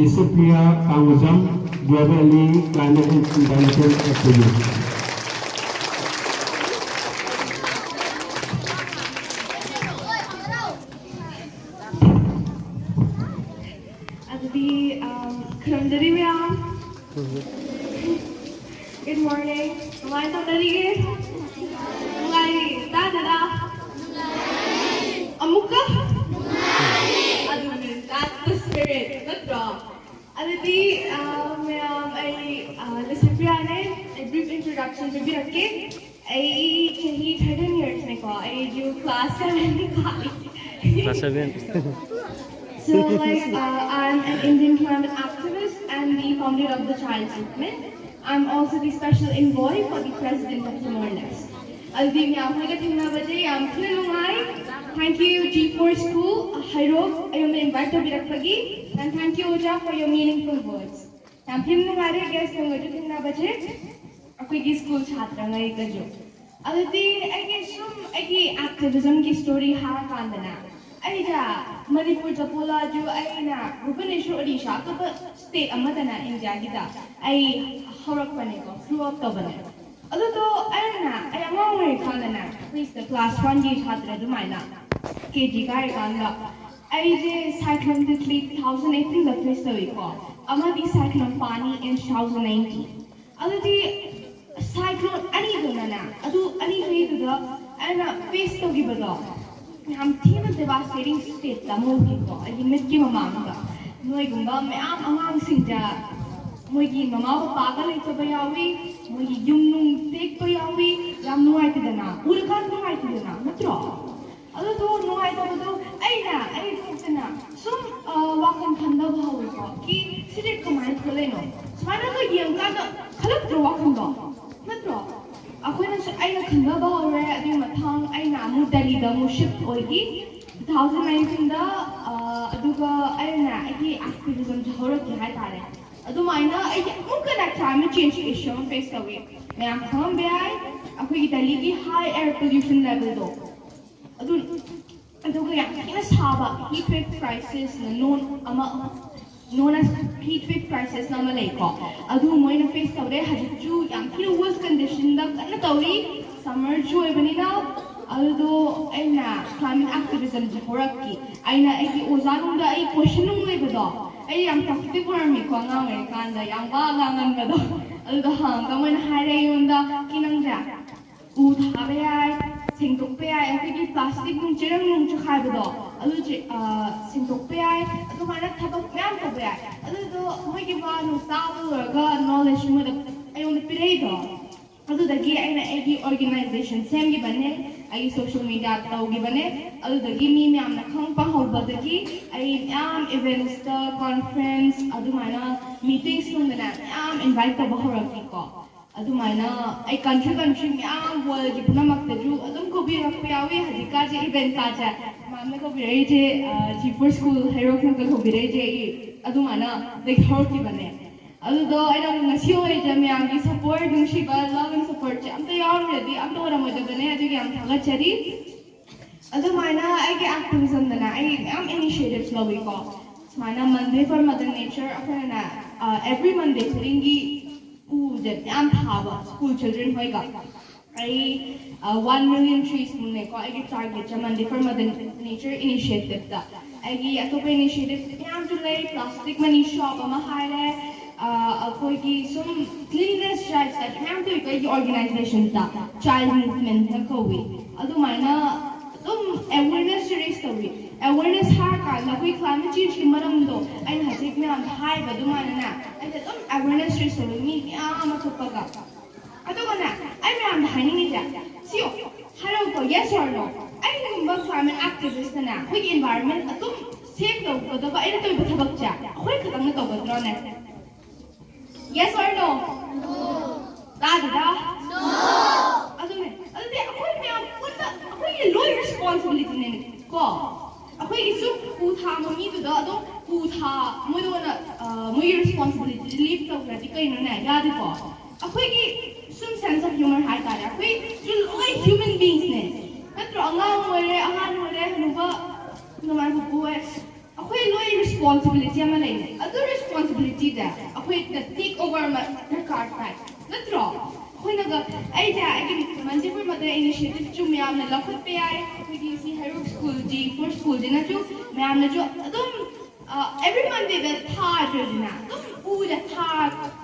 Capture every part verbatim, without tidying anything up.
Supriya Kangujam, Globally Climate and Environmental Activist. ꯑꯗꯨꯗꯤ, ꯑꯝ, ꯈꯨꯔꯨꯝꯖꯔꯤ ꯃꯌꯥꯝ꯫ Good morning. ꯀꯃꯥꯏꯅ ꯇꯧꯅꯔꯤꯒꯦ? ꯅꯨꯡꯉꯥꯏꯔꯤ꯫ ꯇꯥꯗꯅ? ꯑꯃꯨꯛꯀ? ꯑꯗꯨꯅꯦ, that's the spirit, ꯅꯠꯇ꯭ꯔꯣ? ꯑꯗꯨꯗꯤ, ꯑ, ꯃꯌꯥꯝ, ꯑꯩ, ꯑ, ꯂꯤꯁꯤꯄ꯭ꯔꯤꯌꯥꯅꯦ꯫ ꯑꯩ brief introduction ꯄꯤꯕꯤꯔꯛꯀꯦ꯫ ꯑꯩ ꯆꯍꯤ thirteen years ꯅꯦꯀꯣ꯫ ꯑꯩꯁꯨ class seven ꯀꯥꯔꯤ꯫ Class seven. So, like, uh, I'm an Indian climate activist and the founder of the Child Movement. I'm also the special envoy for the president of Timor-Leste. ꯑꯗꯨꯗꯤ ꯃꯌꯥꯝ ꯍꯣꯏꯒ ꯊꯦꯡꯅꯕꯁꯦ ꯌꯥꯝ ꯊꯤꯅ ꯅꯨꯡꯉꯥꯏ꯫ Thank you, G four School, ꯍꯩꯔꯣꯛ, ꯑꯩꯉꯣꯟꯗ invite ꯇꯧꯕꯤꯔꯛꯄꯒꯤ꯫ And thank you, ꯑꯣꯖꯥ, for your meaningful words. ꯌꯥꯝ ꯊꯤꯅ ꯅꯨꯡꯉꯥꯏꯔꯦ guest ꯅꯣꯏꯒꯁꯨ ꯊꯦꯡꯅꯕꯁꯦ, ꯑꯩꯈꯣꯏꯒꯤ school ꯁꯥꯇ꯭ꯔꯉꯩꯒꯁꯨ꯫ ꯑꯗꯨꯗꯤ ꯑꯩꯒꯤ ꯁꯨꯝ ꯑꯩꯒꯤ activism ꯒꯤ story ꯍꯥꯏꯔꯀꯥꯟꯗꯅꯦ, ꯑꯩꯁꯦ ꯃꯅꯤꯄꯨꯔꯗ ꯄꯣꯛꯂꯛꯑꯁꯨ ꯑꯩꯅ ꯚꯨꯕꯅꯦꯁ꯭ꯋꯔ, ꯑꯣꯔꯤꯁꯥ, ꯑꯇꯣꯞꯄ state ꯑꯃꯗꯅꯦ India ꯒꯤꯗ ꯑꯩ ꯍꯧꯔꯛꯄꯅꯦꯀꯣ, grew up ꯇꯧꯕꯅꯦ꯫ ꯑꯗꯨꯗꯣ ꯑꯩꯅ, ꯑꯩ ꯑꯉꯥꯡ ꯑꯣꯏꯔꯤꯀꯥꯟꯗꯅꯦ, ꯑꯩꯈꯣꯏ ꯁꯤꯗ class one ꯒꯤ ꯁꯥꯇ꯭ꯔ ꯑꯗꯨꯃꯥꯏꯅ, K G ꯀꯥꯏꯔꯤꯀꯥꯟꯗ, ꯑꯩꯁꯦ Cyclone Titli two thousand eighteen ꯗ face ꯇꯧꯏꯀꯣ, ꯑꯃꯗꯤ Cyclone Fani in two thousand nineteen꯫ ꯑꯗꯨꯗꯤ cyclone ꯑꯅꯤꯗꯨꯅꯅꯦ, ꯑꯗꯨ ꯑꯅꯤ ꯆꯍꯤꯗꯨꯗ ꯑꯩꯅ face ꯇꯧꯈꯤꯕꯗꯣ, ꯌꯥꯝ ꯊꯤꯅ devastating state ꯑꯃ ꯑꯣꯏꯈꯤꯀꯣ ꯑꯩꯒꯤ ꯃꯤꯠꯀꯤ ꯃꯃꯥꯡꯗ꯫ ꯅꯣꯏꯒꯨꯝꯕ ꯃꯌꯥꯝ ꯑꯉꯥꯡꯁꯤꯡꯗ ꯃꯣꯏꯒꯤ ꯃꯃꯥ ꯕꯕꯥꯒ ꯂꯩꯇꯕ ꯌꯥꯎꯏ, ꯃꯣꯏꯒꯤ ꯌꯨꯝ ꯅꯨꯡ ꯇꯦꯛꯄ ꯌꯥꯎꯏ꯫ ꯌꯥꯝ ꯅꯨꯡꯉꯥꯏꯇꯦꯗꯅ, ꯎꯔꯀꯥꯟꯗ ꯅꯨꯡꯉꯥꯏꯇꯦꯗꯅ, ꯅꯠꯇ꯭ꯔꯣ? ꯑꯗꯨꯗꯣ ꯅꯨꯡꯉꯥꯏꯇꯕꯗꯣ ꯑꯩꯅ, ꯑꯩ ꯊꯣꯛꯇꯅ ꯁꯨꯝ, ꯑ, ꯋꯥꯈꯜ ꯈꯟꯊꯕ ꯍꯧꯔꯦꯀꯣ, ꯀꯤ ꯁꯤꯗꯤ ꯀꯃꯥꯏꯅ ꯊꯣꯛꯂꯛꯏꯅꯣ? ꯁꯨꯃꯥꯏꯅ ꯑꯩꯈꯣꯏ ꯌꯦꯡꯀꯥꯟꯗ ꯈꯜꯂꯛꯇ꯭ꯔꯣ ꯋꯥꯈꯜꯗꯣ? ꯅꯠꯇ꯭ꯔꯣ? ꯑꯩꯈꯣꯏꯅꯁꯨ, ꯑꯩꯅ ꯈꯟꯊꯕ ꯍꯧꯔꯦ꯫ ꯑꯗꯨꯒꯤ ꯃꯊꯪ ꯑꯩꯅ ꯑꯃꯨꯛ ꯗꯦꯜꯂꯤꯗ ꯑꯃꯨꯛ shift ꯑꯣꯏꯈꯤ two thousand nineteen ꯗ꯫ ꯑ, ꯑꯗꯨꯒ ꯑꯩꯅ ꯑꯩꯒꯤ activism ꯁꯦ ꯍꯧꯔꯛꯈꯤ ꯍꯥꯏꯇꯥꯔꯦ꯫ ꯑꯗꯨꯃꯥꯏꯅ ꯑꯩꯒꯤ ꯑꯃꯨꯛꯀ climate change issue ꯑꯃ face ꯇꯧꯏ꯫ ꯃꯌꯥꯝ ꯈꯪꯉꯝꯕ ꯌꯥꯏ, ꯑꯩꯈꯣꯏꯒꯤ ꯗꯦꯜꯂꯤꯒꯤ high air pollution level ꯗꯣ꯫ ꯑꯗꯨ, ꯑꯗꯨꯒ ꯌꯥꯝ ꯊꯤꯅ ꯁꯥꯕ heat wave crisis ꯅ ꯂꯣꯟ ꯑꯃ, known as heat wave crisis ꯅ ꯑꯃ ꯂꯩꯀꯣ꯫ ꯑꯗꯨ ꯃꯣꯏꯅ face ꯇꯧꯔꯦ꯫ ꯍꯧꯖꯤꯛꯁꯨ ꯌꯥꯝ ꯊꯤꯅ worst condition ꯗ ꯀꯟꯅ ꯇꯧꯔꯤ꯫ Summer ꯁꯨ ꯑꯣꯏꯕꯅꯤꯅ꯫ ꯑꯗꯨꯗꯣ ꯑꯩꯅ climate activism ꯁꯦ ꯍꯧꯔꯛꯈꯤ꯫ ꯑꯩꯅ ꯑꯩꯒꯤ ꯑꯣꯖꯥ ꯅꯨꯡꯗ ꯑꯩ question ꯅꯨꯡ ꯂꯩꯕꯗꯣ, ꯑꯩ ꯌꯥꯝ talkative ꯑꯣꯏꯔꯝꯃꯤꯀꯣ ꯑꯉꯥꯡ ꯑꯣꯏꯔꯤꯀꯥꯟꯗ, ꯌꯥꯝ ꯋꯥ ꯉꯥꯡꯒꯟꯕꯗꯣ꯫ ꯑꯗꯨꯗꯣ ꯍꯪꯉꯒ ꯃꯣꯏꯅ ꯍꯥꯏꯔꯦ ꯑꯩꯉꯣꯟꯗ, "ꯀꯤ ꯅꯪꯁꯦ ꯎ ꯊꯥꯕ ꯌꯥꯏ, ꯁꯦꯡꯗꯣꯛꯄ ꯌꯥꯏ, ꯑꯩꯈꯣꯏꯒꯤ plastic ꯅꯨꯡ, ꯆꯦꯔꯪ ꯅꯨꯡ ꯆꯈꯥꯏꯕꯗꯣ, ꯑꯗꯨ ꯆꯦ-, ꯑ, ꯁꯦꯡꯗꯣꯛꯄ ꯌꯥꯏ, ꯑꯗꯨꯃꯥꯏꯅ ꯊꯕꯛ ꯃꯌꯥꯝ ꯇꯧꯕ ꯌꯥꯏ"꯫ ꯑꯗꯨꯗꯣ ꯃꯣꯏꯒꯤ ꯋꯥꯗꯣ ꯇꯥꯕ ꯂꯣꯏꯔꯒ knowledge ꯃꯣꯏꯗ ꯑꯩꯉꯣꯟꯗ ꯄꯤꯔꯛꯏꯗꯣ꯫ ꯑꯗꯨꯗꯒꯤ ꯑꯩꯅ ꯑꯩꯒꯤ organization ꯁꯦꯝꯈꯤꯕꯅꯦ, ꯑꯩꯒꯤ social media ꯇꯧꯈꯤꯕꯅꯦ꯫ ꯑꯗꯨꯗꯒꯤ ꯃꯤ ꯃꯌꯥꯝꯅ ꯈꯪ ꯄꯥꯍꯧꯕꯗꯒꯤ ꯑꯩ ꯃꯌꯥꯝ events ꯇ, conference, ꯑꯗꯨꯃꯥꯏꯅ meetings ꯅꯨꯡꯗꯅꯦ ꯃꯌꯥꯝ invite ꯇꯧꯕ ꯍꯧꯔꯛꯈꯤꯀꯣ꯫ ꯑꯗꯨꯃꯥꯏꯅ ꯑꯩ country country ꯃꯌꯥꯝ world ꯒꯤ ꯄꯨꯝꯅꯃꯛꯇꯁꯨ ꯑꯗꯨꯝ ꯀꯧꯕꯤꯔꯛꯄ ꯌꯥꯎꯏ꯫ ꯍꯧꯖꯤꯛꯀꯥꯟꯁꯦ event ꯀꯥꯁꯦ ꯃꯌꯥꯝꯅ ꯀꯧꯕꯤꯔꯛꯏꯁꯦ, ꯑ, G four School ꯍꯩꯔꯣꯛꯅꯒ ꯀꯧꯕꯤꯔꯛꯏꯁꯦ ꯑꯩ ꯑꯗꯨꯃꯥꯏꯅ ꯗꯒꯤ ꯍꯧꯔꯛꯈꯤꯕꯅꯦ꯫ ꯑꯗꯨꯗꯣ ꯑꯩꯅ ꯉꯁꯤ ꯑꯣꯏꯔꯤꯁꯦ ꯃꯌꯥꯝꯒꯤ support, ꯅꯨꯡꯁꯤꯕ, love and support ꯁꯦ ꯑꯝꯇ ꯌꯥꯎꯔꯝꯗ꯭ꯔꯗꯤ ꯑꯝꯇ ꯑꯣꯏꯔꯝꯃꯣꯏꯗꯕꯅꯦ꯫ ꯑꯗꯨꯒꯤ ꯌꯥꯝ ꯊꯥꯒꯠꯆꯔꯤ꯫ ꯑꯗꯨꯃꯥꯏꯅ ꯑꯩꯒꯤ activism ꯗꯅꯦ ꯑꯩ ꯃꯌꯥꯝ initiatives ꯂꯧꯏꯀꯣ꯫ ꯁꯨꯃꯥꯏꯅ Monday for Mother Nature ꯑꯩꯈꯣꯏꯅꯅꯦ, ꯑ, every Monday ꯈꯨꯗꯤꯡꯒꯤ ꯎꯁꯦ ꯃꯌꯥꯝ ꯊꯥꯕ school children ꯍꯣꯏꯒ꯫ ꯑꯩ, ꯑ, one million trees ꯃꯨꯛꯅꯦꯀꯣ ꯑꯩꯒꯤ target say Monday for Mother Nature initiative ꯇ꯫ ꯑꯩꯒꯤ ꯑꯇꯣꯞꯄ initiative ꯃꯌꯥꯝꯁꯨ ꯂꯩ, plastic money shop ꯑꯃ ꯍꯥꯏꯔꯦ, ꯑ, ꯑꯩꯈꯣꯏꯒꯤ ꯁꯨꯝ cleanliness drive ꯀꯥꯏꯁꯦ ꯃꯌꯥꯝ ꯇꯧꯏꯀꯣ ꯑꯩꯒꯤ organization ꯗ, child movement ꯅ ꯀꯧꯏ꯫ ꯑꯗꯨꯃꯥꯏꯅ ꯑꯗꯨꯝ awareness raise ꯇꯧꯏ꯫ Awareness ꯍꯥꯏꯔꯀꯥꯟꯗ ꯑꯩꯈꯣꯏ climate change ꯀꯤ ꯃꯔꯝꯗꯣ ꯑꯩꯅ ꯍꯧꯖꯤꯛ ꯃꯌꯥꯝꯗ ꯍꯥꯏꯕ ꯑꯗꯨꯃꯥꯏꯅꯅꯦ, ꯑꯩꯅ ꯑꯗꯨꯝ awareness raise ꯇꯧꯏ ꯃꯤ ꯃꯌꯥꯝ ꯑꯃ ꯊꯣꯛꯄꯒ꯫ ꯑꯗꯨꯒꯅꯦ, ꯑꯩ ꯃꯌꯥꯝꯗ ꯍꯥꯏꯅꯤꯡꯉꯤꯁꯦ, ꯁꯤ ꯌꯦꯡꯉꯣ, ꯍꯥꯏꯔꯛꯎꯀꯣ, yes or no? ꯑꯩꯒꯨꯝꯕ climate activist ꯅꯅꯦ ꯑꯩꯈꯣꯏꯒꯤ environment ꯑꯗꯨꯝ save ꯇꯧꯒꯗꯕ ꯑꯩꯅ ꯇꯧꯔꯤꯕ ꯊꯕꯛꯁꯦ ꯑꯩꯈꯣꯏ ꯈꯛꯇꯪꯅ ꯇꯧꯒꯗ꯭ꯔꯣꯅꯦ? Yes or no? ꯇꯥꯗꯦꯗ? ꯑꯗꯨꯅꯦ, ꯑꯗꯨꯗꯤ ꯑꯩꯈꯣꯏ ꯃꯌꯥꯝ ꯄꯨꯟꯅ ꯑꯩꯈꯣꯏꯒꯤ ꯂꯣꯏ responsibility ꯅꯦ ꯀꯣ꯫ ꯑꯩꯈꯣꯏꯒꯤꯁꯨ ꯎ ꯊꯥꯕ ꯃꯤꯗꯨꯗ ꯑꯗꯨꯝ ꯎ ꯊꯥ-, ꯃꯣꯏꯗ ꯑꯣꯏꯅ, ꯑ, ꯃꯣꯏꯒꯤ responsibility leave ꯇꯧꯈ꯭ꯔꯗꯤ ꯀꯩꯅꯣꯅꯦ? ꯌꯥꯗꯦꯀꯣ? ꯑꯩꯈꯣꯏꯒꯤ ꯁꯨꯝ sense of humour ꯍꯥꯏꯇꯥꯔꯦ, ꯑꯩꯈꯣꯏꯁꯨ ꯂꯣꯏ human beings ꯅꯦ, ꯅꯠꯇ꯭ꯔꯣ? ꯑꯉꯥꯡ ꯑꯣꯏꯔꯦ, ꯑꯍꯟ ꯑꯣꯏꯔꯦ, ꯍꯅꯨꯕ, ꯅꯨꯡꯉꯥꯏꯕ ꯄꯣꯛꯑꯦ꯫ ꯑꯩꯈꯣꯏ ꯑꯩꯈꯣꯏ ꯂꯣꯏ ꯔꯦꯁꯄꯣꯟꯁꯤꯕꯤꯂꯤꯇꯤ ꯑꯃ ꯂꯩꯅꯦ꯫ ꯑꯗꯨ ꯔꯦꯁꯄꯣꯟꯁꯤꯕꯤꯂꯤꯇꯤꯗ ꯑꯩꯈꯣꯏꯅ ꯇꯦꯛ ꯑꯣꯚꯔ ꯑꯃ ꯗꯔꯀꯥꯔ ꯇꯥꯏ, ꯅꯠꯇ꯭ꯔꯣ? ꯑꯩꯈꯣꯏꯅꯒ ꯑꯩꯁꯦ ꯑꯩꯒꯤ ꯃꯟꯇ꯭ꯔꯤꯄꯨꯔ ꯃꯗꯨ ꯏꯅꯤꯁꯤꯌꯦꯇꯤꯚꯁꯨ ꯃꯌꯥꯝꯅ ꯂꯧꯈꯠꯄ ꯌꯥꯏ꯫ ꯑꯩꯈꯣꯏꯒꯤ ꯁꯤ ꯍꯩꯔꯣꯛ ꯁ꯭ꯀꯨꯜ ꯖꯤ ꯐꯣꯔ ꯁ꯭ꯀꯨꯜꯁꯤꯅꯁꯨ ꯃꯌꯥꯝꯅꯁꯨ ꯑꯗꯨꯝ ꯑꯦꯚ꯭ꯔꯤ ꯃꯟꯗꯦꯗ ꯊꯥꯗ꯭ꯔꯦꯗꯅ, ꯑꯗꯨꯝ ꯎꯁꯦ ꯊꯥ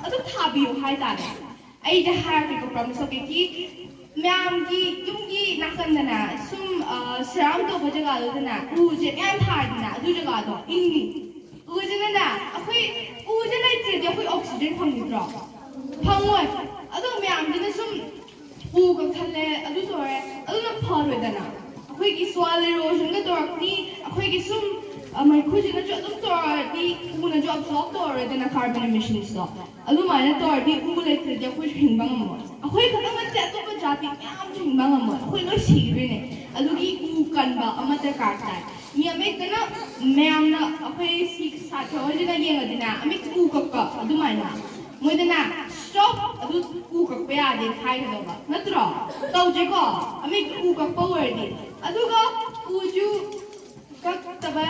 ꯑꯗꯨꯝ ꯊꯥꯕꯤꯌꯨ ꯍꯥꯏꯇꯥꯔꯦ꯫ ꯑꯩꯗ ꯍꯥꯏꯔꯒꯦꯀꯣ, ꯄ꯭ꯔꯣꯃꯤꯁ ꯇꯧꯒꯦ ꯀꯤ ꯃꯌꯥꯝꯒꯤ ꯌꯨꯝꯒꯤ ꯅꯥꯀꯟꯗꯅ ꯁꯨꯝ ꯁꯔꯥꯎꯟ ꯇꯧꯕ ꯖꯒꯥꯗꯨꯗꯅ ꯎꯁꯦ ꯃꯌꯥꯝ ꯊꯥꯔꯗꯅ ꯑꯗꯨ ꯖꯒꯥꯗꯣ ꯏꯪꯅꯤ꯫ ꯎꯁꯤꯅꯅꯦ, ꯑꯩꯈꯣꯏ ꯎꯁꯦ ꯂꯩꯇ꯭ꯔꯗꯤ ꯑꯩꯈꯣꯏ ꯑꯣꯛꯁꯤꯖꯦꯟ ꯐꯪꯈꯤꯗ꯭ꯔꯣ? ꯐꯪꯉꯣꯏ꯫ ꯑꯗꯣ ꯃꯌꯥꯝꯁꯤꯅ ꯁꯨꯝ ꯎ ꯀꯛꯊꯠꯂꯦ, ꯑꯗꯨ ꯇꯧꯔꯦ, ꯑꯗꯨꯅ ꯐꯔꯣꯏꯗꯅ꯫ ꯑꯩꯈꯣꯏꯒꯤ ꯁꯣꯏꯜ ꯏꯔꯣꯖꯟꯒ ꯇꯧꯔꯛꯅꯤ꯫ ꯑꯩꯈꯣꯏꯒꯤ ꯁꯨꯝ ꯃꯩꯈꯨꯁꯤꯅꯁꯨ ꯑꯗꯨꯝ ꯇꯧꯔꯗꯤ ꯎꯅꯁꯨ ꯑꯦꯕꯖꯣꯔꯕ ꯇꯧꯔꯔꯣꯏꯗꯅ ꯀꯥꯔꯕꯟ ꯏꯃꯤꯁꯟꯁꯇꯣ꯫ ꯑꯗꯨꯃꯥꯏꯅ ꯇꯧꯔꯗꯤ ꯎ ꯂꯩꯇ꯭ꯔꯗꯤ ꯑꯩꯈꯣꯏꯁꯨ ꯍꯤꯡꯕ ꯉꯝꯃꯣꯏ꯫ ꯑꯩꯈꯣꯏ ꯈꯛꯇꯪ ꯅꯠꯇꯦ, ꯑꯇꯣꯞꯄ ꯖꯥꯇꯤ ꯃꯌꯥꯝꯁꯨ ꯍꯤꯡꯕ ꯉꯝꯃꯣꯏ꯫ ꯑꯩꯈꯣꯏ ꯂꯣꯏ ꯁꯤꯈꯤꯗꯣꯏꯅꯦ꯫ ꯑꯗꯨꯒꯤ ꯎ ꯀꯟꯕ ꯑꯃ ꯗꯔꯀꯥꯔ ꯇꯥꯏ꯫ ꯃꯤ ꯑꯃꯍꯦꯛꯇꯅ, ꯃꯌꯥꯝꯅ ꯑꯩꯈꯣꯏ ꯁꯤ ꯁꯥꯇ꯭ꯔ ꯍꯣꯏꯁꯤꯅ ꯌꯦꯡꯉꯗꯤꯅꯦ, ꯑꯃꯤꯠ ꯎ ꯀꯛꯄ ꯑꯗꯨꯃꯥꯏꯅ ꯃꯣꯏꯗꯅ ꯁ꯭ꯇꯣꯞ, ꯑꯗꯨ ꯎ ꯀꯛꯄ ꯌꯥꯗꯦ ꯍꯥꯏꯒꯗꯧꯕ ꯅꯠꯇ꯭ꯔꯣ? ꯇꯧꯁꯦꯀꯣ, ꯑꯃꯤꯠ ꯎ ꯀꯛꯄ ꯑꯣꯏꯔꯗꯤ꯫ ꯑꯗꯨꯒ ꯎꯁꯨ ꯀꯛꯇꯕ,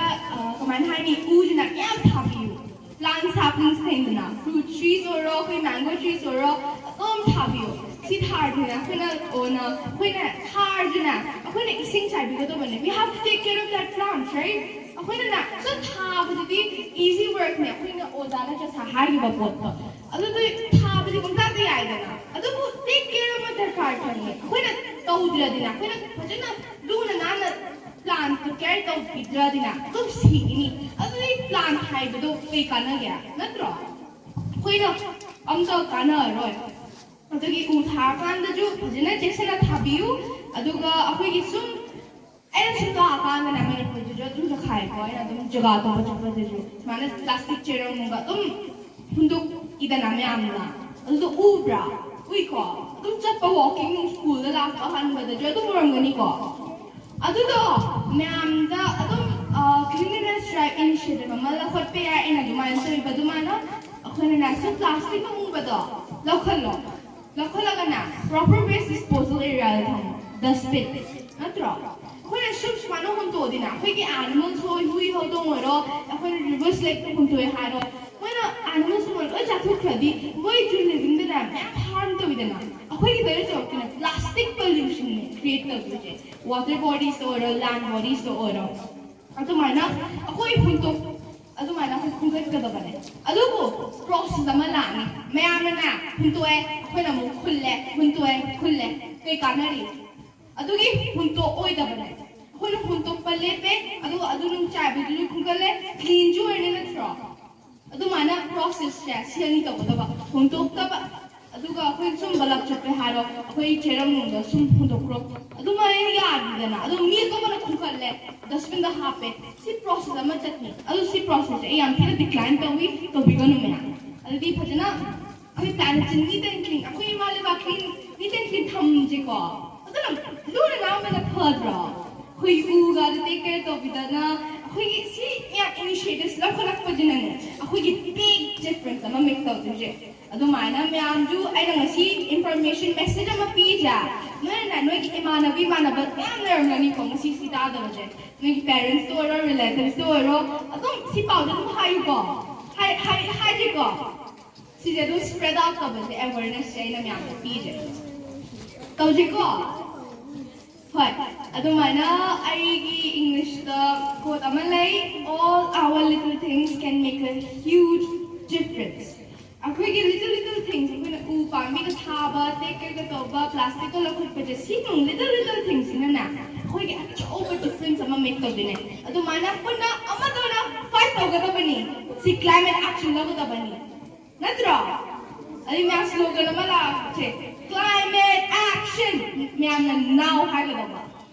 ꯀꯃꯥꯏꯅ ꯍꯥꯏꯅꯤ, ꯎꯁꯤꯅ ꯃꯌꯥꯝ ꯊꯥꯕꯤꯌꯨ꯫ ꯄ꯭ꯂꯥꯟ ꯁꯥꯞꯂꯤꯡꯁ ꯂꯩꯗꯅ, ꯐ꯭ꯔꯨꯠ ꯇ꯭ꯔꯤꯁ ꯑꯣꯏꯔꯣ, ꯑꯩꯈꯣꯏ ꯃꯦꯡꯒꯣ ꯇ꯭ꯔꯤꯁ ꯑꯣꯏꯔꯣ, ꯑꯗꯨꯝ ꯊꯥꯕꯤꯌꯨ꯫ ꯁꯤ ꯊꯥꯔꯗꯤꯅꯦ ꯑꯩꯈꯣꯏꯅ ꯑꯣꯅ ꯑꯩꯈꯣꯏꯅ ꯊꯥꯔꯗꯤꯅꯦ ꯑꯩꯈꯣꯏꯅ ꯏꯁꯤꯡ ꯆꯥꯏꯕꯤꯒꯗꯧꯕꯅꯦ꯫ We have to take care of that plant, right? ꯑꯩꯈꯣꯏꯅꯅꯦ ꯁꯨꯝ ꯊꯥꯕꯗꯨꯗꯤ ꯏꯖꯤ ꯋꯥꯔꯛꯅꯦ꯫ ꯑꯩꯈꯣꯏꯅ ꯑꯣꯖꯥꯅ ꯉꯁꯥꯏ ꯍꯥꯏꯈꯤꯕ ꯄꯣꯠꯇꯣ ꯑꯗꯨꯗꯤ ꯊꯥꯕꯗꯤ ꯄꯪꯊꯥꯗ ꯌꯥꯏꯗꯅ, ꯑꯗꯨꯕꯨ ꯇꯦꯛ ꯀꯦꯌꯔ ꯑꯃ ꯗꯔꯀꯥꯔ ꯆꯪꯉꯦ꯫ ꯑꯩꯈꯣꯏꯅ ꯇꯧꯗ꯭ꯔꯗꯤꯅꯦ, ꯑꯩꯈꯣꯏꯅ ꯐꯖꯅ ꯂꯨꯅ ꯅꯥꯟꯅ ꯄ꯭ꯂꯥꯟꯇ ꯀꯦꯌꯔ ꯇꯧꯕꯤꯗ꯭ꯔꯗꯤꯅꯦ ꯑꯗꯨꯝ ꯁꯤꯒꯅꯤ꯫ ꯑꯗꯨꯗꯤ ꯄ꯭ꯂꯥꯟ ꯊꯥꯏꯕꯗꯣ ꯀꯩ ꯀꯥꯟꯅꯒꯦ, ꯅꯠꯇ꯭ꯔꯣ? ꯑꯩꯈꯣꯏꯅ ꯑꯝꯇ ꯀꯥꯟꯅꯔꯔꯣꯏ꯫ ꯑꯗꯨꯒꯤ ꯎ ꯊꯥꯔꯀꯥꯟꯗꯁꯨ ꯐꯖꯅ ꯆꯦꯛꯁꯤꯟꯅ ꯊꯥꯕꯤꯌꯨ꯫ ꯑꯗꯨꯒ ꯑꯩꯈꯣꯏꯒꯤ ꯁꯨꯝ ꯑꯩꯅ ꯁꯨꯝ ꯂꯥꯛꯑꯀꯥꯟꯗꯅꯦ, ꯃꯅꯤꯄꯨꯔꯗꯁꯨ ꯑꯗꯨꯝ ꯈꯥꯏꯀꯣ, ꯑꯩꯅ ꯑꯗꯨꯝ ꯖꯒꯥ ꯑꯇꯣꯞꯄ ꯆꯠꯄꯗꯁꯨ ꯁꯨꯃꯥꯏꯅ ꯄ꯭ꯂꯥꯁꯇꯤꯛ ꯆꯦꯔꯪꯒꯨꯝꯕ ꯑꯗꯨꯝ ꯍꯨꯟꯗꯣꯛꯏꯗꯅ ꯃꯌꯥꯝꯅ꯫ ꯑꯗꯨꯗꯣ ꯎꯕ꯭ꯔꯥ? ꯎꯏꯀꯣ? ꯑꯗꯨꯝ ꯆꯠꯄ, ꯋꯥꯛꯀꯤꯡ, ꯁ꯭ꯀꯨꯜꯗ ꯂꯥꯛꯄ ꯍꯟꯕꯗꯁꯨ ꯑꯗꯨꯝ ꯎꯔꯝꯒꯅꯤꯀꯣ? ꯑꯗꯨꯗꯣ ꯃꯌꯥꯝꯗ ꯑꯗꯨꯝ ꯀ꯭ꯂꯤꯟꯂꯤꯅꯦꯁ ꯗ꯭ꯔꯥꯏꯚ ꯏꯅꯤꯁꯤꯌꯦꯇꯤꯚ ꯑꯃ ꯂꯧꯈꯠꯄ ꯌꯥꯏ꯫ ꯑꯩꯅ ꯑꯗꯨꯃꯥꯏꯅ ꯇꯧꯔꯤꯕ ꯑꯗꯨꯃꯥꯏꯅ ꯑꯩꯈꯣꯏꯅꯅꯦ ꯁꯨꯝ ꯄ꯭ꯂꯥꯁꯇꯤꯛ ꯑꯃꯨꯕꯗꯣ ꯂꯧꯈꯠꯂꯣ꯫ ꯂꯧꯈꯠꯂꯒꯅꯦ ꯄ꯭ꯔꯣꯄꯔ ꯋꯦꯁ ꯗꯤꯁꯄꯣꯖꯦꯜ ꯑꯦꯔꯤꯌꯥꯗ ꯊꯝꯃꯣ, ꯗꯁꯕꯤꯟ ꯅꯠꯇ꯭ꯔꯣ? ꯑꯩꯈꯣꯏꯅ ꯁꯨꯝ ꯁꯨꯃꯥꯏꯅ ꯍꯨꯟꯇꯣꯛꯑꯗꯤꯅꯦ, ꯑꯩꯈꯣꯏꯒꯤ ꯑꯦꯅꯤꯃꯦꯜꯁ ꯍꯣꯏ, ꯍꯨꯏ ꯍꯧꯗꯣꯡ ꯑꯣꯏꯔꯣ, ꯑꯩꯈꯣꯏꯅ ꯔꯤꯚꯔ ꯁ꯭ꯂꯦꯛꯇ ꯍꯨꯟꯇꯣꯛꯑꯦ ꯍꯥꯏꯔꯣ, ꯃꯣꯏꯅ ꯑꯦꯅꯤꯃꯦꯜꯁ ꯂꯣꯏ ꯆꯥꯊꯣꯛꯈ꯭ꯔꯗꯤ ꯃꯣꯏꯁꯨ ꯂꯤꯚꯤꯡꯗꯅꯦ ꯃꯌꯥꯝ ꯍꯥꯔꯝ ꯇꯧꯋꯤꯗꯅ꯫ ꯑꯩꯈꯣꯏꯒꯤ ꯂꯩꯔꯛ ꯆꯥꯎꯔꯛꯇꯅ ꯄ꯭ꯂꯥꯁꯇꯤꯛ ꯄꯣꯂ꯭ꯌꯨꯁꯟꯅꯦ ꯀ꯭ꯔꯤꯌꯦꯠ ꯇꯧꯗꯣꯏꯁꯦ, ꯋꯥꯇꯔ ꯕꯣꯗꯤꯁꯇ ꯑꯣꯏꯔꯣ, ꯂꯦꯟ ꯕꯣꯗꯤꯁꯇ ꯑꯣꯏꯔꯣ꯫ ꯑꯗꯨꯃꯥꯏꯅ ꯑꯩꯈꯣꯏ ꯍꯨꯟꯇꯣꯛ ꯑꯗꯨꯃꯥꯏꯅ ꯑꯩꯈꯣꯏ ꯈꯨꯟꯒꯠꯀꯗꯕꯅꯦ꯫ ꯑꯗꯨꯕꯨ ꯄ꯭ꯔꯣꯁꯦꯁ ꯑꯃ ꯂꯥꯛꯑꯅꯤ꯫ ꯃꯌꯥꯝꯅꯅꯦ ꯍꯨꯟꯇꯣꯛꯑꯦ, ꯑꯩꯈꯣꯏꯅ ꯑꯃꯨꯛ ꯈꯨꯜꯂꯦ, ꯍꯨꯟꯇꯣꯛꯑꯦ, ꯈꯨꯜꯂꯦ꯫ ꯀꯩ ꯀꯥꯟꯅꯔꯤ? ꯑꯗꯨꯒꯤ ꯍꯨꯟꯇꯣꯛꯑꯣꯏꯗꯕꯅꯦ꯫ ꯑꯩꯈꯣꯏꯅ ꯍꯨꯟꯇꯣꯛꯄ ꯂꯦꯞꯄꯦ, ꯑꯗꯨꯒ ꯑꯗꯨ ꯅꯨꯡꯆꯥꯏꯕꯗꯨꯁꯨ ꯈꯨꯟꯒꯠꯂꯦ, ꯀ꯭ꯂꯤꯟꯁꯨ ꯑꯣꯏꯔꯅꯤ ꯅꯠꯇ꯭ꯔꯣ? ꯑꯗꯨꯃꯥꯏꯅ ꯄ꯭ꯔꯣꯁꯦꯁꯁꯦ ꯁꯤ ꯑꯅꯤ ꯇꯧꯒꯗꯕ, ꯍꯨꯟꯗꯣꯛꯇꯕ, ꯑꯗꯨꯒ ꯑꯩꯈꯣꯏ ꯁꯨꯝ ꯕꯂꯞ ꯆꯠꯄꯦ ꯍꯥꯏꯔꯣ, ꯑꯩꯈꯣꯏ ꯆꯦꯔꯪꯗ ꯁꯨꯝ ꯍꯨꯟꯗꯣꯛꯈ꯭ꯔꯣ, ꯑꯗꯨꯃꯥꯏꯅ ꯌꯥꯗꯦꯗꯅ꯫ ꯑꯗꯨ ꯃꯤ ꯑꯇꯣꯞꯄꯅ ꯈꯨꯟꯒꯠꯂꯦ, ꯗꯁꯕꯤꯟꯗ ꯍꯥꯞꯄꯦ, ꯁꯤ ꯄ꯭ꯔꯣꯁꯦꯁ ꯑꯃ ꯆꯠꯅꯤ꯫ ꯑꯗꯨ ꯁꯤ ꯄ꯭ꯔꯣꯁꯦꯁꯁꯦ ꯑꯩ ꯌꯥꯝ ꯊꯤꯅ ꯗꯤꯀ꯭ꯂꯥꯏꯟ ꯇꯧꯏ, ꯇꯧꯕꯤꯒꯅꯨ ꯃꯌꯥꯝ꯫ ꯑꯗꯨꯗꯤ ꯐꯖꯅ ꯑꯩꯈꯣꯏ ꯄ꯭ꯂꯥꯅꯦꯠꯁꯦ ꯅꯤꯠ ꯑꯦꯟ ꯀ꯭ꯂꯤꯟ, ꯑꯩꯈꯣꯏ ꯏꯃꯥ ꯂꯩꯕꯥꯛ ꯀ꯭ꯂꯤꯟ, ꯅꯤꯠ ꯑꯦꯟ ꯀ꯭ꯂꯤꯟ ꯊꯝꯁꯦꯀꯣ꯫ ꯑꯗꯨꯅ ꯂꯨꯅ ꯅꯥꯟꯕꯅ ꯐꯗ꯭ꯔꯣ? ꯑꯩꯈꯣꯏ ꯎꯒ ꯑꯗꯨ ꯇꯦꯛ ꯀꯦꯌꯔ ꯇꯧꯕꯤꯗꯅ, ꯑꯩꯈꯣꯏꯒꯤ ꯁꯤ ꯃꯌꯥꯝ ꯏꯅꯤꯁꯤꯌꯦꯇꯤꯚꯁ ꯂꯧꯈꯠꯂꯛꯄꯁꯤꯅꯅꯦ, ꯑꯩꯈꯣꯏꯒꯤ ꯕꯤꯛ ꯗꯤꯐ꯭ꯔꯦꯟꯁ ꯑꯃ ꯃꯦꯛ ꯇꯧꯗꯣꯏꯁꯦ꯫ ꯑꯗꯨꯃꯥꯏꯅ ꯃꯌꯥꯝꯁꯨ ꯑꯩꯅ ꯉꯁꯤ ꯏꯟꯐꯣꯔꯃꯦꯁꯟ ꯃꯦꯁꯦꯖ ꯑꯃ ꯄꯤꯗ꯭ꯔꯥ? ꯅꯣꯏꯅ ꯅꯣꯏꯒꯤ ꯏꯃꯥꯟꯅꯕꯤ ꯏꯃꯥꯟꯅꯕ ꯃꯌꯥꯝ ꯂꯩꯔꯝꯒꯅꯤꯀꯣ ꯉꯁꯤ ꯁꯤ ꯇꯥꯗꯕꯁꯦ꯫ ꯅꯣꯏꯒꯤ ꯄꯦꯔꯦꯟꯁꯇ ꯑꯣꯏꯔꯣ, ꯔꯤꯂꯦꯇꯤꯚꯁꯇ ꯑꯣꯏꯔꯣ, ꯑꯗꯨꯝ ꯁꯤ ꯄꯥꯎꯗ ꯑꯗꯨꯝ ꯍꯥꯏꯌꯨꯀꯣ꯫ ꯍꯥꯏ ꯍꯥꯏ ꯍꯥꯏꯒꯦꯀꯣ꯫ ꯁꯤꯁꯦ ꯑꯗꯨꯝ ꯁ꯭ꯄ꯭ꯔꯦꯗ ꯑꯥꯎꯠ ꯇꯧꯕꯁꯦ ꯑꯦꯋꯦꯔꯅꯦꯁꯁꯦ ꯑꯩꯅ ꯃꯌꯥꯝꯗ ꯄꯤꯔꯦ꯫ ꯇꯧꯁꯤꯀꯣ? ꯍꯣꯏ꯫ ꯑꯗꯨꯃꯥꯏꯅ ꯑꯩꯒꯤ ꯏꯪꯂꯤꯁꯇ ꯀꯣꯠ ꯑꯃ ꯂꯩ: "All our little things can make a huge difference." ꯑꯩꯈꯣꯏꯒꯤ ꯂꯤꯇꯜ ꯂꯤꯇꯜ ꯊꯤꯡꯁ, ꯑꯩꯈꯣꯏꯅ ꯎ ꯄꯥꯝꯕꯤꯒ ꯊꯥꯕ, ꯇꯦꯛ ꯀꯦꯌꯔꯒ ꯇꯧꯕ, ꯄ꯭ꯂꯥꯁꯇꯤꯛꯀ ꯂꯧꯈꯠꯄꯁꯦ, ꯁꯤ ꯂꯤꯇꯜ ꯂꯤꯇꯜ ꯊꯤꯡꯁꯤꯅꯅꯦ ꯑꯩꯈꯣꯏꯒꯤ ꯑꯆꯧꯕ ꯗꯤꯐ꯭ꯔꯦꯟꯁ ꯑꯃ ꯃꯦꯛ ꯇꯧꯗꯣꯏꯅꯦ꯫ ꯑꯗꯨꯃꯥꯏꯅ ꯄꯨꯟꯅ ꯑꯃꯠꯇ ꯑꯣꯏꯅ ꯐꯥꯏꯠ ꯇꯧꯒꯗꯕꯅꯤ꯫ ꯁꯤ ꯀ꯭ꯂꯥꯏꯃꯦꯠ ꯑꯦꯛꯁꯟ ꯂꯧꯒꯗꯕꯅꯤ꯫ ꯅꯠꯇ꯭ꯔꯣ? ꯑꯗꯩ ꯃꯌꯥꯝ ꯁ꯭ꯂꯣꯒꯟ ꯑꯃ ꯂꯥꯛꯁꯦ, "Climate action!" ꯃꯌꯥꯝꯅ "Now" ꯍꯥꯏꯒꯗꯧꯕ꯫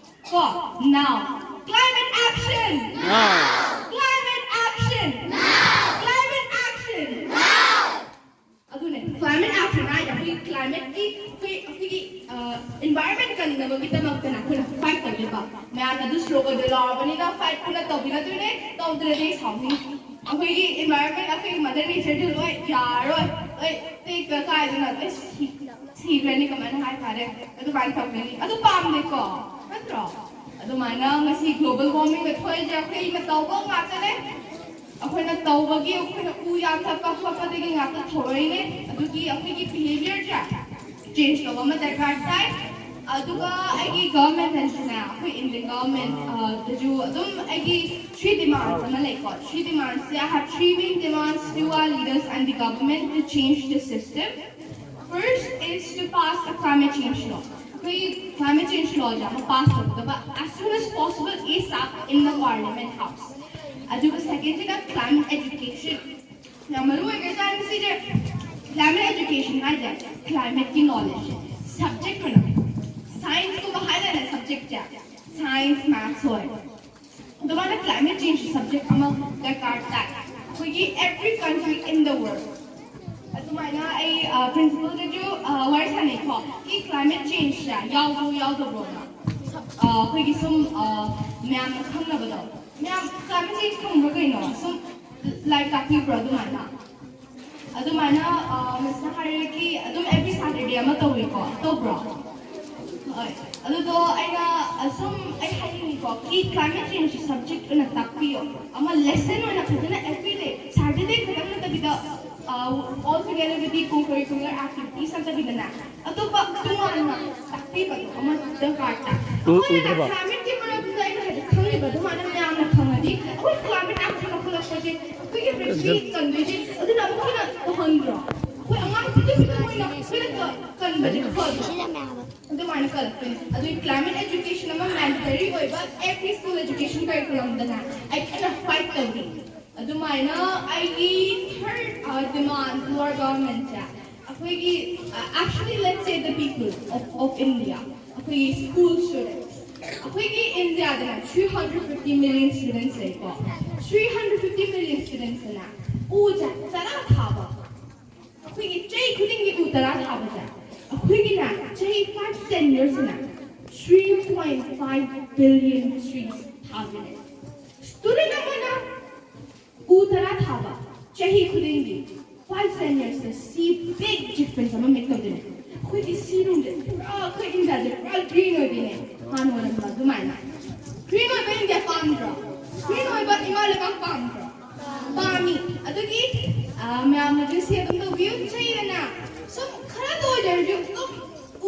ꯀꯣ? "Now!" Climate action! Now! Climate action! Now! Climate action! Now! ꯑꯗꯨꯅꯦ, ꯀ꯭ꯂꯥꯏꯃꯦꯠ ꯑꯦꯛꯁꯟ ꯍꯥꯏꯁꯦ ꯑꯩꯈꯣꯏꯒꯤ ꯀ꯭ꯂꯥꯏꯃꯦꯠꯀꯤ, ꯑꯩꯈꯣꯏ, ꯑꯩꯈꯣꯏꯒꯤ, ꯑ, ꯏꯟꯚꯥꯏꯔꯟꯃꯦꯟ ꯀꯟꯅꯕꯒꯤꯗꯃꯛꯇꯅ ꯑꯩꯈꯣꯏꯅ ꯐꯥꯏꯠ ꯇꯧꯗꯣꯏꯕ꯫ ꯃꯌꯥꯝꯅ ꯑꯗꯨ ꯁ꯭ꯂꯣꯒꯟꯗꯣ ꯂꯥꯎꯔꯕꯅꯤꯅ ꯐꯥꯏꯠ ꯄꯨꯟꯅ ꯇꯧꯕꯤꯅꯗꯣꯏꯅꯦ, ꯇꯧꯗ꯭ꯔꯗꯤ ꯑꯩ ꯁꯥꯎꯅꯤ꯫ ꯑꯩꯈꯣꯏꯒꯤ ꯏꯟꯚꯥꯏꯔꯟꯃꯦꯟ, ꯑꯩꯈꯣꯏꯒꯤ ꯃꯗꯔ ꯅꯦꯆꯔꯗꯨ ꯂꯣꯏ ꯌꯥꯔꯔꯣꯏ, ꯂꯣꯏ ꯇꯦꯛꯇ ꯀꯥꯏꯗꯅ ꯂꯣꯏ ꯁꯤ-, ꯁꯤꯈ꯭ꯔꯅꯤ꯫ ꯀꯃꯥꯏꯅ ꯍꯥꯏꯇꯥꯔꯦ? ꯑꯗꯨꯃꯥꯏꯅ ꯇꯧꯒꯅꯤ꯫ ꯑꯗꯨ ꯄꯥꯝꯗꯦꯀꯣ? ꯅꯠꯇ꯭ꯔꯣ? ꯑꯗꯨꯃꯥꯏꯅ ꯉꯁꯤ global warming ꯊꯣꯛꯏꯁꯦ ꯑꯩꯈꯣꯏꯅ ꯇꯧꯕ ꯉꯥꯛꯇꯅꯦ꯫ ꯑꯩꯈꯣꯏꯅ ꯇꯧꯕꯒꯤ, ꯑꯩꯈꯣꯏꯅ ꯎ ꯌꯥꯟꯊꯠꯄ ꯈꯣꯠꯄꯗꯒꯤ ꯉꯥꯛꯇ ꯊꯣꯛꯂꯛꯏꯅꯦ꯫ ꯑꯗꯨꯒꯤ ꯑꯩꯈꯣꯏꯒꯤ behaviorꯁꯦ change ꯇꯧꯕ ꯑꯃ ꯗꯔꯀꯥꯔ ꯇꯥꯏ꯫ ꯑꯗꯨꯒ ꯑꯩꯒꯤ governmentꯅꯁꯨꯅꯦ, ꯑꯩꯈꯣꯏ Indian government ꯑꯗꯨꯁꯨ ꯑꯗꯨꯝ ꯑꯩꯒꯤ three demands ꯑꯃ ꯂꯩꯀꯣ꯫ Three demandsꯁꯦ, I have three main demands to our leaders and the government to change the system. First is to pass a climate change law. ꯑꯩꯈꯣꯏ climate change lawꯁꯦ ꯑꯃ pass ꯇꯧꯒꯗꯕ as soon as possible, ASAP in the parliament house. ꯑꯗꯨꯒ secondꯁꯤꯅ climate education꯫ ꯌꯥꯝ ꯃꯔꯨ ꯑꯣꯏꯈ꯭ꯔꯖꯥꯠꯅꯤ ꯁꯤꯁꯦ꯫ Climate education ꯍꯥꯏꯁꯦ climateꯀꯤ knowledge subject ꯑꯣꯏꯅ, scienceꯀꯨꯝꯕ ꯍꯥꯏꯗꯅ subjectꯁꯦ, science, maths ꯍꯣꯏ꯫ ꯑꯗꯨꯃꯥꯏꯅ climate change subject ꯑꯃ ꯗꯔꯀꯥꯔ ꯇꯥꯏ ꯑꯩꯈꯣꯏꯒꯤ every country in the world꯫ ꯑꯗꯨꯃꯥꯏꯅ ꯑꯩ principalꯒꯁꯨ ꯋꯥꯔꯤ ꯁꯥꯟꯅꯩꯀꯣ꯫ ꯀꯤ climate changeꯁꯦ ꯌꯥꯎꯕ꯭ꯔꯣ ꯌꯥꯎꯗꯕ꯭ꯔꯣꯅ꯫ ꯑꯩꯈꯣꯏꯒꯤ ꯁꯨꯝ ꯃꯌꯥꯝꯅ ꯈꯪꯅꯕꯗꯣ꯫ ꯃꯌꯥꯝ climate change ꯈꯪꯕ꯭ꯔꯣ ꯀꯩꯅꯣ? ꯁꯨꯝ ꯂꯥꯏꯔꯤꯛ ꯇꯥꯛꯄꯤꯕ꯭ꯔꯣ ꯑꯗꯨꯃꯥꯏꯅ? ꯑꯗꯨꯃꯥꯏꯅ ꯃꯤꯁꯅ ꯍꯥꯏꯔꯛꯈꯤ, ꯑꯗꯨꯝ every Saturday ꯑꯃ ꯇꯧꯏꯀꯣ, ꯇꯧꯕ꯭ꯔꯣ? ꯍꯣꯏ꯫ ꯑꯗꯨꯗꯣ ꯑꯩꯅ ꯑꯁꯨꯝ ꯑꯩ ꯍꯥꯏꯅꯤꯡꯉꯤꯀꯣ, ꯀꯤ climate change subject ꯑꯣꯏꯅ ꯇꯥꯛꯄꯤꯌꯣ꯫ ꯑꯃ lesson ꯑꯣꯏꯅ ꯐꯖꯅ every day, Saturday ꯈꯛꯇꯪ ꯅꯠꯇꯕꯤꯗ, all together with the co-curricular activities ꯅꯠꯇꯕꯤꯗꯅꯦ, ꯑꯇꯣꯞꯄ ꯇꯣꯉꯥꯟꯅ ꯇꯥꯛꯄꯤꯕꯗꯣ ꯑꯃ ꯗꯔꯀꯥꯔ ꯇꯥꯏ꯫ ꯑꯩꯈꯣꯏꯅ climateꯀꯤ ꯃꯔꯝꯗ ꯑꯩꯅ ꯍꯧꯖꯤꯛ ꯈꯪꯉꯤꯕ ꯑꯗꯨꯃꯥꯏꯅ ꯃꯌꯥꯝꯅ ꯈꯪꯉꯗꯤ, ꯑꯩꯈꯣꯏ climate action ꯂꯧꯈꯠꯂꯛꯄꯁꯦ ꯑꯩꯈꯣꯏꯒꯤ ꯄ꯭ꯔꯤꯊꯤꯕꯤ ꯀꯟꯗꯣꯏꯁꯦ꯫ ꯑꯗꯨꯅ ꯑꯃꯨꯛ ꯍꯦꯟꯅ ꯇꯧꯍꯟꯗ꯭ꯔꯣ? ꯑꯩꯈꯣꯏ ꯑꯉꯥꯡ ꯄꯤꯛꯇꯨ ꯄꯤꯛꯇꯨ ꯃꯣꯏꯅ ꯑꯩꯈꯣꯏꯅ ꯀꯟꯕꯁꯦ ꯐꯗ꯭ꯔꯣ? ꯑꯗꯨꯃꯥꯏꯅ ꯀꯜꯂꯛꯇꯣꯏꯅꯦ꯫ ꯑꯗꯨꯒꯤ climate education ꯑꯃ mandatory ꯑꯣꯏꯕ every school education curriculumꯗꯅꯦ ꯑꯩ ꯀꯟꯅ fight ꯇꯧꯔꯤ꯫ ꯑꯗꯨꯃꯥꯏꯅ ꯑꯩꯒꯤ third demand to our governmentꯁꯦ, ꯑꯩꯈꯣꯏꯒꯤ, actually, let's say the people of, of India, ꯑꯩꯈꯣꯏꯒꯤ school students, ꯑꯩꯈꯣꯏꯒꯤ Indiaꯗꯅꯦ three hundred fifty million students ꯂꯩꯀꯣ꯫ Three hundred fifty million studentsꯇꯅꯦ ꯎꯁꯦ ꯇꯔꯥ ꯊꯥꯕ, ꯑꯩꯈꯣꯏꯒꯤ ꯆꯍꯤ ꯈꯨꯗꯤꯡꯒꯤ ꯎ ꯇꯔꯥ ꯊꯥꯕꯁꯦ, ꯑꯩꯈꯣꯏꯒꯤꯅꯦ ꯆꯍꯤ five ten yearsꯇꯅꯦ three point five billion trees ꯊꯥꯗꯣꯏꯅꯦ꯫ Student ꯑꯃꯅ ꯎ ꯇꯔꯥ ꯊꯥꯕ ꯆꯍꯤ ꯈꯨꯗꯤꯡꯒꯤ five ten yearsꯇ sea big difference ꯑꯃ make ꯇꯧꯗꯣꯏꯅꯦ꯫ ꯑꯩꯈꯣꯏꯒꯤ ꯁꯤꯔꯨꯝꯁꯦ ꯄꯨꯔꯥ, ꯑꯩꯈꯣꯏ ꯏꯟꯗꯤꯌꯥꯁꯦ ꯄꯨꯔꯥ green ꯑꯣꯏꯗꯣꯏꯅꯦ, ꯍꯥꯟꯅ ꯑꯣꯏꯔꯝꯕ ꯑꯗꯨꯃꯥꯏꯅ꯫ Green ꯑꯣꯏꯕ ꯏꯟꯗꯤꯌꯥ ꯄꯥꯝꯗ꯭ꯔꯣ? Green ꯑꯣꯏꯕ ꯏꯃꯥ ꯂꯩꯕꯥꯛ ꯄꯥꯝꯗ꯭ꯔꯣ? ꯄꯥꯝꯃꯤ꯫ ꯑꯗꯨꯒꯤ, ꯑ, ꯃꯌꯥꯝꯅꯁꯨ share ꯑꯗꯨꯝ ꯇꯧꯕꯤꯌꯨ꯫ ꯆꯩꯔꯅ ꯁꯨꯝ ꯈꯔꯗ ꯑꯣꯏꯖꯔꯁꯨ ꯑꯗꯨꯝ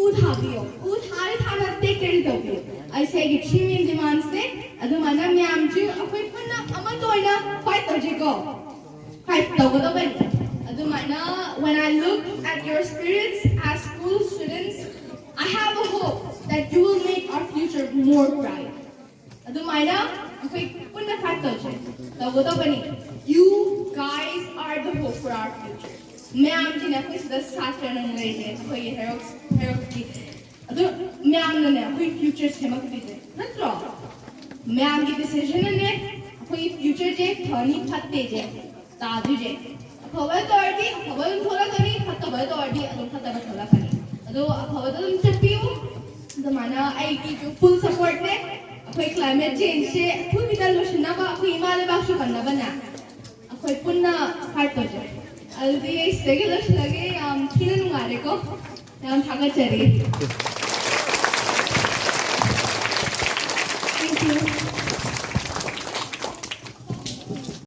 ꯎ ꯊꯥꯕꯤꯌꯣ꯫ ꯎ ꯊꯥꯔꯤ ꯊꯥꯅ take care ꯇꯧꯕꯤꯌꯣ꯫ ꯑꯩꯁꯦ ꯑꯩꯒꯤ three main demands ꯅꯦ꯫ ꯑꯗꯨꯃꯥꯏꯅ ꯃꯌꯥꯝꯁꯨ ꯑꯩꯈꯣꯏ ꯄꯨꯟꯅ ꯑꯃꯠꯇ ꯑꯣꯏꯅ fight ꯇꯧꯁꯤꯀꯣ꯫ Fight ꯇꯧꯒꯗꯕꯅꯤ꯫ ꯑꯗꯨꯃꯥꯏꯅ, when I look at your spirits as school students, I have a hope that you will make our future more bright. ꯑꯗꯨꯃꯥꯏꯅ ꯑꯩꯈꯣꯏ ꯄꯨꯟꯅ fight ꯇꯧꯁꯦ꯫ ꯇꯧꯒꯗꯕꯅꯤ꯫ You guys are the hope for our future. ꯃꯌꯥꯝꯁꯤꯅ ꯑꯩꯈꯣꯏ ꯁꯤꯗ ꯁꯥꯇ꯭ꯔꯅ ꯂꯩꯔꯤꯁꯦ, ꯑꯩꯈꯣꯏꯒꯤ ꯍꯦꯔꯣꯛ ꯍꯦꯔꯣꯛꯀꯤ꯫ ꯑꯗꯨ ꯃꯌꯥꯝꯅꯅꯦ ꯑꯩꯈꯣꯏ future ꯁꯦꯝꯃꯛꯇꯣꯏꯁꯦ ꯅꯠꯇ꯭ꯔꯣ? ꯃꯌꯥꯝꯒꯤ decision ꯅꯅꯦ ꯑꯩꯈꯣꯏꯒꯤ future ꯁꯦ ꯐꯅꯤ ꯐꯠꯇꯦꯁꯦ ꯇꯥꯗꯣꯏꯁꯦ꯫ ꯑꯐꯕ ꯇꯧꯔꯗꯤ ꯑꯐꯕ ꯑꯗꯨꯝ ꯊꯣꯛꯂꯛꯀꯅꯤ, ꯐꯠꯇꯕ ꯇꯧꯔꯗꯤ ꯑꯗꯨꯝ ꯐꯠꯇꯕ ꯊꯣꯛꯂꯛꯀꯅꯤ꯫ ꯑꯗꯣ ꯑꯐꯕꯗ ꯑꯗꯨꯝ ꯆꯠꯄꯤꯌꯨ꯫ ꯑꯗꯨꯃꯥꯏꯅ ꯑꯩꯒꯤꯁꯨ full support ꯅꯦ꯫ ꯑꯩꯈꯣꯏ climate change ꯁꯦ ꯑꯊꯨꯕꯤꯗ ꯂꯣꯏꯁꯤꯟꯅꯕ, ꯑꯩꯈꯣꯏ ꯏꯃꯥ ꯂꯩꯕꯥꯛꯁꯨ ꯀꯟꯅꯕꯅꯦ ꯑꯩꯈꯣꯏ ꯄꯨꯟꯅ fight ꯇꯧꯁꯦ꯫ ꯑꯗꯨꯗꯤ ꯑꯩ ꯁꯤꯗꯒꯤ ꯂꯣꯏꯁꯤꯜꯂꯒꯦ꯫ ꯌꯥꯝ ꯊꯤꯅ ꯅꯨꯡꯉꯥꯏꯔꯦꯀꯣ꯫ ꯌꯥꯝ ꯊꯥꯒꯠꯆꯔꯤ꯫ Thank you.